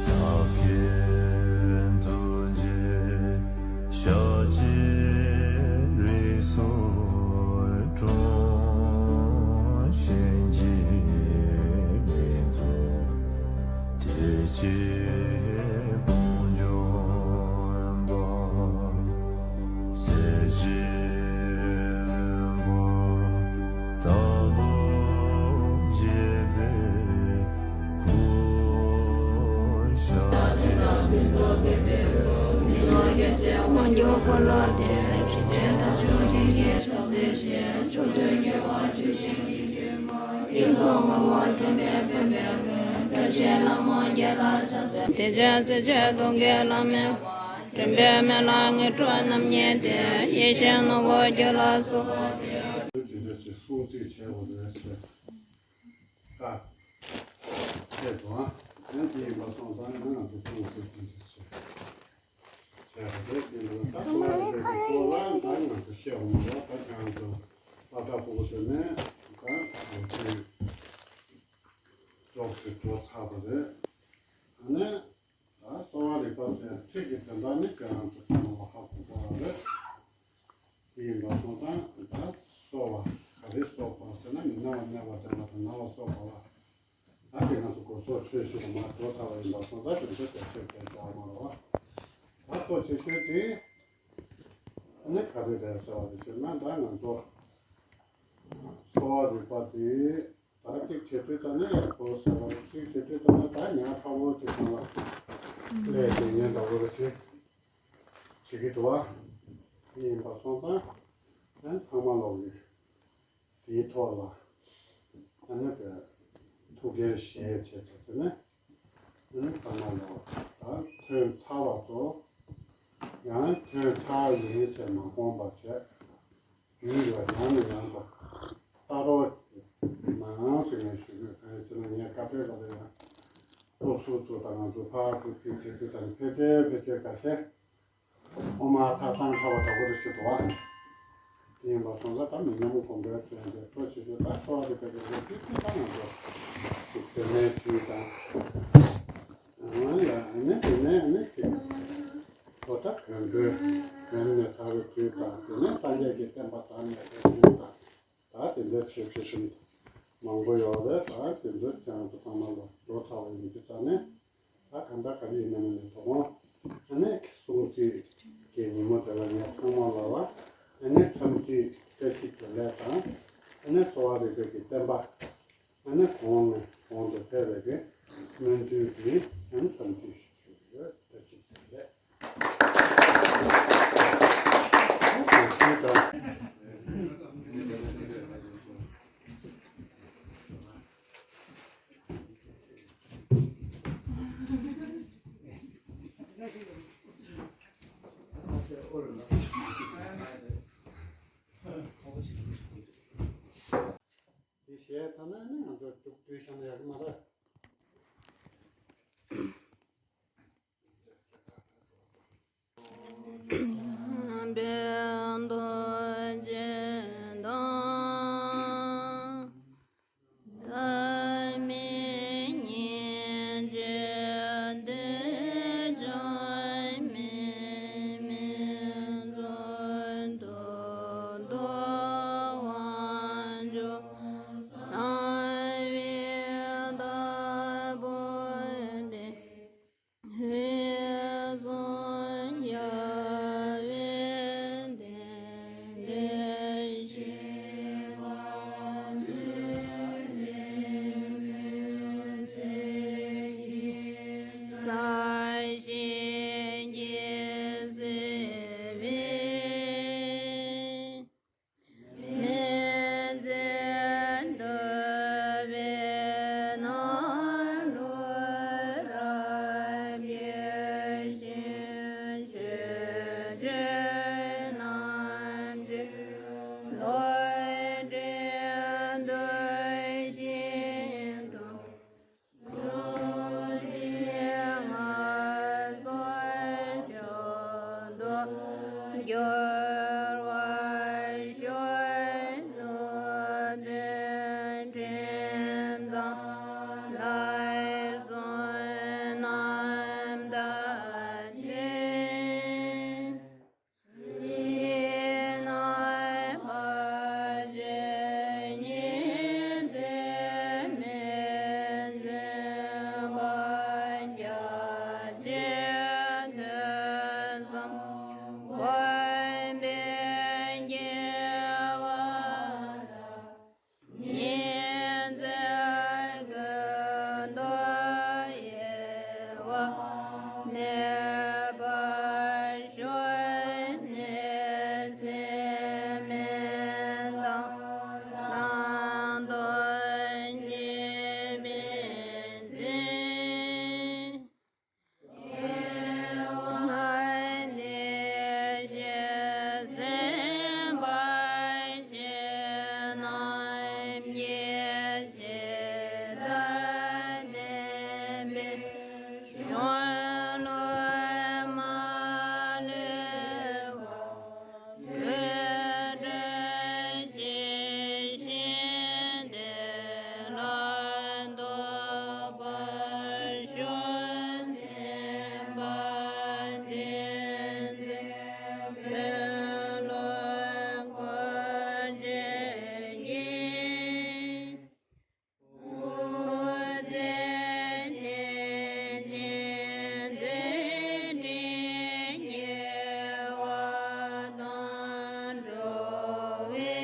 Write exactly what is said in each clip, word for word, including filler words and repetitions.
ཕྱག་གི་ཐུགས་རྗེ་ཞལ་གྱི་རིགས་སུ་འཁྲུངས། གཞན་གྱིས་མི་ཐུབ་བདེ་སྐྱིད་ཕུན་འབྱུང་བ། ཟས་བཅུད་ལེན་པར་ད་ལོ་བྱེད་པའི་ད་དེ་འདྲ་ཞིག་སྲུང་བརྩི་བྱས་པ་རེད་ཟེར། ཀ། ཆེད་དུ་ཨ། ཡང་དེ་ཡིན་པ་སོང་ཙང་ནི་ང་ཚོ་སྲུང་བརྩི་དེ་འདྲ་བྱས། བྱས་པ་རེད། དེ་འདྲ་ད་གསོ་བ་རིག་པའི་སྐོར་ལ་ད་ང་ཚོ་བཤད་འོང་བ་ད་ཁྱེད་རང་ཚོ་སློབ་གྲྭ་ཕྲུ་གུ་དེ་ནས་ད་ང་ཚོ་ཚོགས་སུ་འགྲོ་ཚར་བ་རེད། ཨ་ནི། ད་གསོ་བ་རིག་པ་ཟེར་ཚིག་གི་དོན་དག་ནི་ཁྱེད་རང་ཚོ་ཚང་མ་ཧ་གོ་གོ་བ་རེད། དེ་ཡིན་པ་སོང་ཙང་ད་གསོ་བ་ག་རེ་གསོ་བ་ཟེར་ན་མི་ན་བ་གནས་པ་བདེ་བ་དང་ན་བ་གསོ་བ་ལ། ད་དེ་ང་ཚོ་སྒོ་གསོ་ཆོས་ཞུ་བ་མ་གྲོགས་ཚ་བ་ཡིན་པ་སོང་ཙང་དེ་ཚོ་དེ་ཚོས་དེ་ཚོ་མ་རོ་བ། ད་གཙོ་ཆེ་ཤོས་དེ་ནི་ག་རེ་རེད་ཟེར་བ་དེ་ཕྱིར་ན་ད་ང་ཚོ་གསོ་བ་རིག་པ་དེ། ད་གཅིག་བྱེད་དུས་ཙམ་ནས་ཡག་པོ་ཟེར་བ་རེད། གཅིག་བྱེད་དུས་ཙམ་ནས་ད་ཉག་ཕྲ་བོ་གཅིག་ཚང་ལ་ལས་དེ་ཉན་འདྲ་བོ་རེ་བྱེད་བྱེད་ཀྱི་འདུག་བ། དེ་ཡིན་པ་སོང་ཙང་ཨ་ཚང་མ་ལོག་གི་དེའི་ཐོག་ལ་ཨ་ནི་དེ་ཐུགས་འགན་བཞེས་བྱས་བྱས་ཚེ་ནས་ཨ་ནི་ཚང་མ་ལོག་ད་ཐོན་ཚར་བ་ཚོ་ཡང་ཐོན་ཚར་ཡིན་ཟེར་མ་དགོངས་པ་བྱས། རྒྱུན་ལ་ཡང་ནས་ཡང་དུ་ལྟ་རོགས་གནང་ཟེར་ནས་ཞུ་རྒྱུ་ཡོད། གང་ཡིན་ཟེར་ན་ངས་སྐབས་རེ་སྐབས་རེ་ཡང་སློབ་ཟུར་ཚོ་དང་ང་ཚོ་ཕར་ཚུར་དེ་བྱེད་དུས་དང་ཕལ་ཆེར་ཕལ་ཆེར་འགའ་ཤས་ཨོ་མ་ཐག་བཏང་ཚར་བ་འདྲ་པོ་རེ་ཞིག་འདུག་བ། དེ་ཡིན་པ་སོང་ཙང་ད་མི་ཉམས་གོང་འཕེལ་ཟེར་ཡང་དེ་ཐོ་ཆེ་ཤོས་ད་གསོ་བ་དེ་བེད་སྤྱོད་ཀྱི་ཅི་ཅི་ད་ང་ཚོ་ཅིག་དེ་ནས་དུས་དང་། ཡང་ནས་དེ་ནས་ནས་ཅིག་ལོ་ད་བོན་པོའི་བོན་ནས་དར་བའི་དུས་དང་དེ་ནས་སངས་རྒྱས་ཀྱི་བསྟན་པ་དར་ནས་དེ་དུས་དང་ད་དེ་འདྲ་བྱས་ཚེ་ཤིན་ཏུ་མང་པོ་ཡོད་རེད། ད་དེ་འདྲ་ཁྱེད་རང་ཚོ་ཚང་མ་ལ་འགྲོ་ཚར་བ་ཡིན་དུས་ཙང་ནས་ད་གང་ལྟར་ག་རེ་ཡིན་ན་མིན་ན་དོ་དགོང་ཨ་ནི་སྲུང་བརྩི་གི་ཉིན་མོ་དེ་ལ་ངས་ཚང་མ་ལ་བ་ཨ་ནི་འཚམས་འདྲི་བཀྲ་ཤིས་བདེ་ལེགས་དང་ཨ་ནི་གསོ་བ་རིག་པའི་གི་བསྟན་པ། ཨ་ནི་གོང་ནས་གོང་དུ་འཕེལ་བའི་གི་སྨོན་འདུན་གྱིས་ཨ་ནི་འཚམས་འདྲི་ཞུ་རྒྱུ་ཡོད། བཀྲ་ཤིས་བདེ་ལེགས། དེ་བཤད་ཚར་ན་ནི་ང་ཚོ་མཇུག་བསྡུས་བཞག་ན་ཡག་གི་མ་རེད། གཞུང་ལུགས་མ་ལུས་པ། སྤྲོས་བྲལ་ཇི་བཞིན་དེ་ལ་རྟོགས་པར་ཤོག །བདེན་པ་བདེན་ཚིག་དཔོན་སློབ་འཁོར་བཅས་ཀྱིས། སྐུ་ཚེ་བརྟན་ཅིང་མཛད་འཕྲིན་རྒྱས་པ་དང་། འགྲོ་བའི་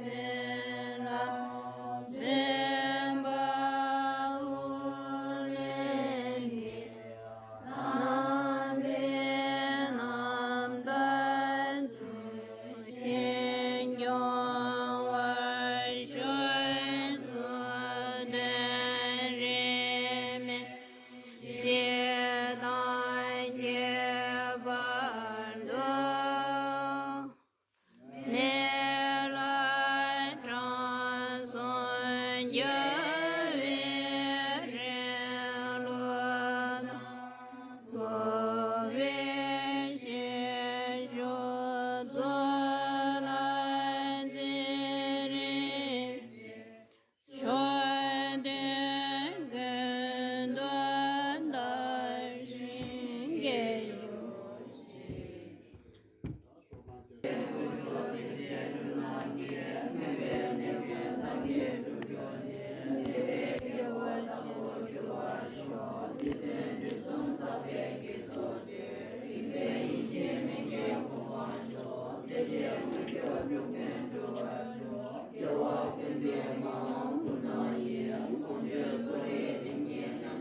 དོན་ལ་བརྩོན་པ་ལྷུར་ལེན་པའི། ནང་པའི་རྣམ་དག་ཚུལ་བཞིན་སྐྱོང་བར་ཤོག །ཐུགས་དོན་རིས་མེད་སྤྱི་དང་ཁྱད་པར་དུ། མི་ལ་དྲང་སྲོང་རྒྱལ་བའི་རིང་ལུགས་དང་། འགྲོ་བའི་ཞིང་བཅུ་ཚོགས་ལ་བརྩོན་རིན་ཆེན། ཕྱོགས་དུས་ཀུན་ཏུ་དར་ཞིང་རྒྱས་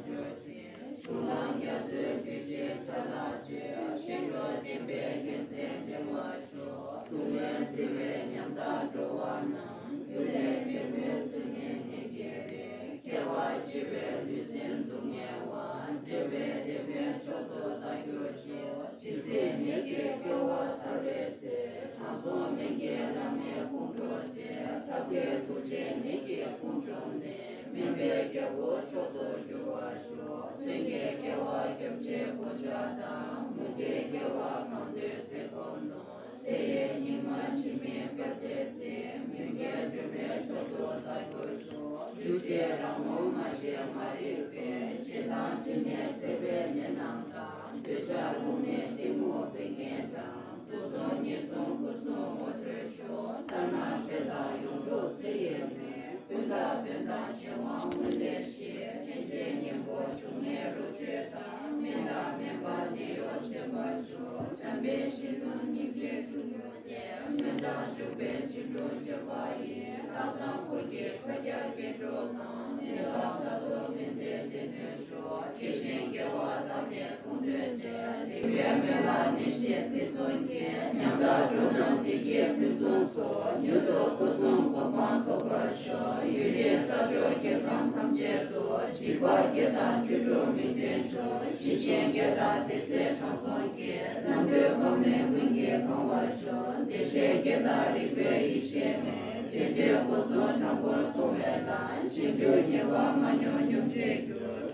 གྱུར་ཅིག་གཞུང་ལམ་རྒྱ་མཚོའི་རྒྱུད་བཞི་ཆ་ལག་བཅས། ཞིང་འགྲོ་བསྟན་པའི་རྒྱལ་མཚན་འགྲེང་བར་ཤོག །སྡུག་བསྔལ་སེལ་བའི་ཉམ་ཐག་འགྲོ་བ་རྣམས། རྒྱུ་ལས་བྱུང་བའི་ཚུལ་ནི་ནད་ཀྱི་རིགས། ཁྱད་པར་ཆེ་བའི་ལུས་སེམས་སྡུག་བསྔལ་བ། བསྒྲལ་བའི་སྡེ་དཔོན་མཆོག་ཏུ་བདག་གྱུར་ཅིག །ཇི་སྲིད་ནད་ཀྱིས་བརྒྱལ་བ་ཐར་བའི་ཚེ། དྲང་སྲོང་སྨན་གྱི་བླ་མའི་དཔུང་གྲོགས་བཅས། ཐབས་མཁས་ཐུགས་རྗེས་ནད་ཀྱི་ཁོང་བཅོམ་ནས། སྨན་པའི་རྒྱལ་པོ་མཆོག་ཏུ་འགྱུར་བར་ཤོག །མཚོན་བརྒྱད་དགེ་བ་སྐྱོབ་བྱེད་གོ་ཆ་དང་། མུ་སྟེགས་དགེ་བ་གང་འདོད་ཟས་སྐོམ་གནང་། ཚེ་ཡི་སྙིགས་མ་ཕྱི་མའི་དཔལ་དེར་བརྩེ། མུན་བསྐལ་སྒྲོན་མེ་མཆོག་ཏུ་བདག་གྱུར་ཤོག །རྒྱུ་བྱས་རང་ངོ་མ་ཤེས་མ་རིག་པའི། ཞེ་སྡང་ཕྲིན་ལས་ཚད་པའི་ནད་རྣམས་དང་། འདོད་ཆགས་རླུང་ནད་གཏི་མུག་བད་ཀན་གྲང་། དུག་གསུམ་ཉེས་གསུམ་སྐུ་གསུམ་ངོ་འཕྲོད་ཤོག །ལྟ་ན་ཆོས་དང་ཡོངས་གྲུབ་ཚེ་ཡི་སྨན། ཀུན་བརྟགས་གདོན་དང་གཞན་དབང་མུན་ལས་ཞི། ལྷན་སྐྱེས་གཉེན་པོ་བྱུང་ངེས་རོ་ཆོས་དང་། སྨན་དང་སྨན་པ་ནད་གཡོག་བྱེད་པར་ཤོག །བྱམས་པའི་གཤིས་གསུམ་སྙིང་རྗེའི་ཕྱུག་པོ་སྟེ། སྨོན་དང་འཇུག་པའི་བྱིན་མཐུ་སྤྱོད་པ་ཡིས། ལྷག་བསམ་འཁོར་གྱིས་མཁའ་ཁྱབ་སྐྱེ་འགྲོ་གང་། གནས་སྐབས་མཐར་ཐུག་ཕན་བདེའི་སྡེ་སྣོད་ཤོག །དགེ་ཞིང་དགེ་བ་བཏབ་ནས་མཐོང་ཐོས་བྲལ། རིག་པའི་མོད་ལ་ནད་ཞི་སྲིད་སྲུང་གིས། ཉམ་ཐག་འགྲོ་རྣམས་བདེ་སྐྱིད་ཕུན་སུམ་ཚོགས། མྱུར་དུ་སྐུ་གསུམ་གོ་འཕང་ཐོབ་པར་ཤོག །ཡུལ་རིས་ས་ཕྱོགས་རྒྱལ་ཁམས་ཐམས་ཅད་དུ། འཇིགས་པ་བརྒྱད་དང་བཅུ་དྲུག་མི་མཐུན་ཕྱོགས། ཞི་ཞིང་དགེ་དང་བདེ་གསལ་དྲང་སྲོང་གིས། རྣམ་གྲོལ་དཔག་མེད་ཀུན་གྱིས་གང་བར་ཤོག །བདེ་གཤེགས་བརྒྱད་དང་རིག་པའི་ཡེ་ཤེས་ལས། བདེ་འདོད་སྐུ་གསུམ་དྲང་པོར་སྲུང་བའི་ལམ། ཞིབ་འཇུག་ཉེས་པ་མ་མྱོང་སྙོམས་འཇུག་གྱུར།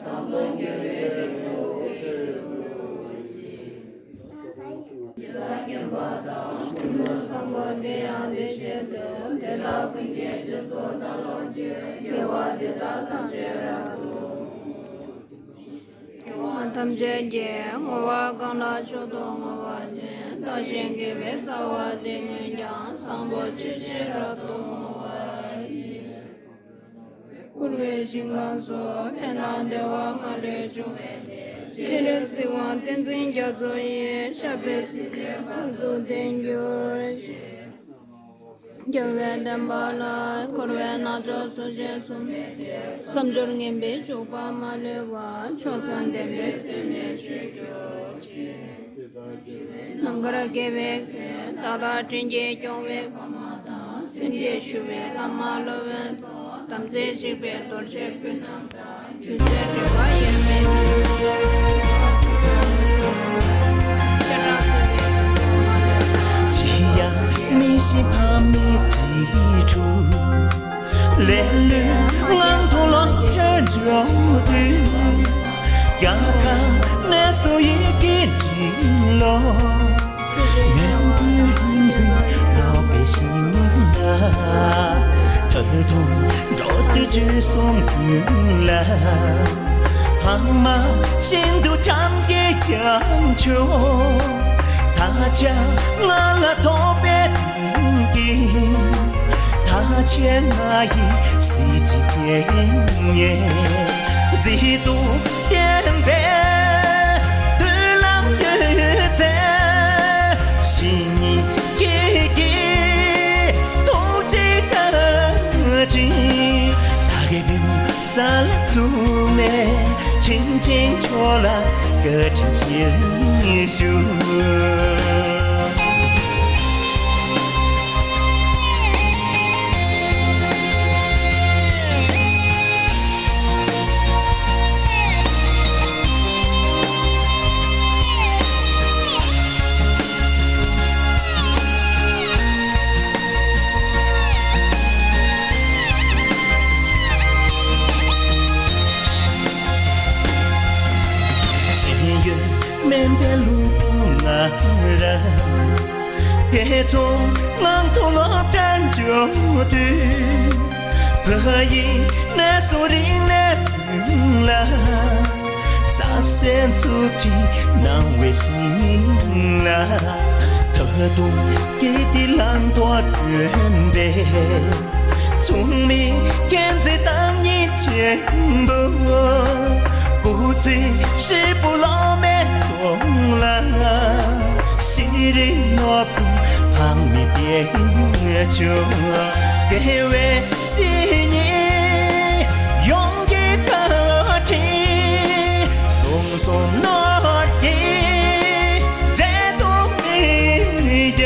དྲང་སྲོང་རྒྱལ་བའི་རིགས་སུ་སྐུ་གྱུར་ཅིག །ཇི་ལྟར་མཁྱེན་པ་དང་། ཀུན་ཏུ་བཟང་པོ་དེ་ཡང་དེ་བཞིན་ཏེ། དེ་དག་ཀུན་གྱི་རྗེས་སུ་བདག་སློབ་ཅིང་། དགེ་བ་འདི་དག་ཐམས་ཅད་རབ་ཏུ་དགེ་བ་ཐམས་ཅད་ཀྱི་བསྔོ་བ་གང་ལ་མཆོག་ཏུ་བསྔོ་བ་དེ། བདག་གཞན་དགེ་བའི་རྩ་བ་འདི་ཉིད་ཀྱང་། བཟང་པོ་སྤྱོད་ཕྱིར་རབ་ཏུ་བསྔོ་བར་བགྱི། བསྐུལ་བའི་ཞིང་ཁམས་སུ། ཕན་དང་བདེ་བ་མ་ལུས་འབྱུང་བའི་གནས། སྤྱན་རས་གཟིགས་དབང་བསྟན་འཛིན་རྒྱ་མཚོ་ཡི། ཞབས་པད་སྲིད་མཐའི་བར་དུ་བརྟན་གྱུར་ཅིག །རྒྱལ་བའི་བསྟན་པ་ལ། འཁོར་བའི་རྣམ་ཅོག་སུ་འབྱེད་སུ་མེད་དེ། བསམ་སྦྱོར་ངན་པའི་འཇུག་པ་མ་ལུས་པ། མཆོག་གསུམ་ལྡན་པའི་མཚན་ནས་མཆོད་གྱུར་ཅིག །རྣམ་དཀར་དགེ་བའི་མཁན། ཏག་ཏག་དྲིན་གྱིས་སྐྱོང་བའི་ཕ་མ་དང་། སེམས་བསྐྱེད་ཞུ་བའི་བླ་མ་སློབ་དཔོན་སོགས། དམ་ཚིག་གཅིག་པའི་རྡོ་རྗེ་སྤུན་རྣམས་དང་། རྒྱུ་ཚོགས་འབྲེལ་བ་དབྱེར་མེད་མིན། སྐྱ་བྲག་སོགས་ཀྱི་དོན་དུ་མ་ལུས་པ། ཇི་ཡང་མི་ཤེས་ཕ་མའི་རྗེས་འགྲོ། ལེ་ལོའི་ངང་དུ་ལོག་སྟེ་འགྲོ་དུས། རྒྱལ་ཁ་ ལོ། ངན་པའི་རིང་པོའི་ལོག་པའི་ཞིང་ལ། ད་དུང་འགྲོ་དུས་བཅུ་གསུམ་ཀུན་ལ། ལྷག་མ་བཞིན་དུ་བྱམས་བརྩེ་ཀྱང་ཆོག་ད་ཆ་ང་ལ་ཐོབ་པའི་དོན་གྱིས། ད་ཆ་ང་ཡི་གཟི་བརྗིད་མཚན་སྙན། མཛེས་སྡུག་ལྡན་པའི་མདུན་ལམ་ཡོད་ཚེ། བཤེས་གཉེན་ཁྱེད་ཀྱི་ཐུགས་རྗེ་བཀའ་དྲིན། ད་གའི་བུ་མོ་ས་ལ་བཙུགས་ནས། ཁྱིམ་ཆེན་མཆོག་ལ་བཀའ་དྲིན་ཆེ་ཞུ། ཤེས་ཡོན་དམན་པའི་ལུས་པོ་ང་རང་། ཐེ་ཚོམ་ངང་དུ་སློབ་གྲྭར་འབྱོར་དུས། ཕ་ཡི་ནད་གསོ་རིག་གནས་ཀུན་ལ། གཟབ་གསལ་མཛུབ་ཁྲིད་གནང་བའི་བཤེས་གཉེན་ལ། ད་དུང་སྐྱིད་སྡུག་བླང་དོར་སྟོན་པའི། མཚུངས་མེད་མཁྱེན་བརྩེ་བདག་ཉིད་ཆེན་པོ། སྐུ་ཚེ་ཧྲིལ་པོ་སློབ་མའི་དོན་ལ། ཤེས་རིག་ནོར་བུ་ཕངས་མེད་སྤེལ་ཆོག་དེ་བས་བཤེས་གཉེན་ཡོངས་ཀྱི་བཀའ་དྲིན། སྟོང་གསུམ་ནོར་གྱི་འབྲས་རྡོག་མི་རྒྱ།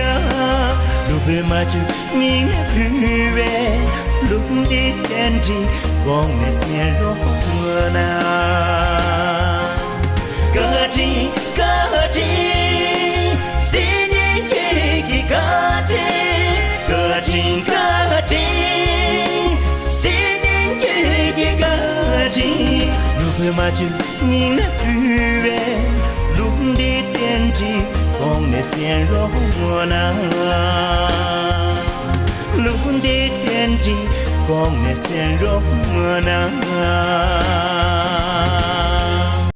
ལུས་པོའི་མ་བཅོས་སྙིང་ནས་ཕུལ་བའི། ལུང་འདི་བསྟན་འགྲིག་གོང་ནས་གསན་རོགས་གནང་། བཀའ་དྲིན་བཀའ་དྲིན། བཤེས་གཉེན་ཁྱེད་ཀྱི་བཀའ་དྲིན། བཀའ་དྲིན་བཀའ་དྲིན། བཤེས་གཉེན་ཁྱེད་ཀྱི་བཀའ་དྲིན། ལུས་པོའི་མ་བཅོས་སྙིང་ནས་ཕུལ་བའི། ལུང་འདི་བསྟན་འགྲིག་གོང་ནས་གསན་རོགས་གནང་། ལུང་འདི་བསྟན་འགྲིག་གོང་ནས་གསན་རོགས་གནང་།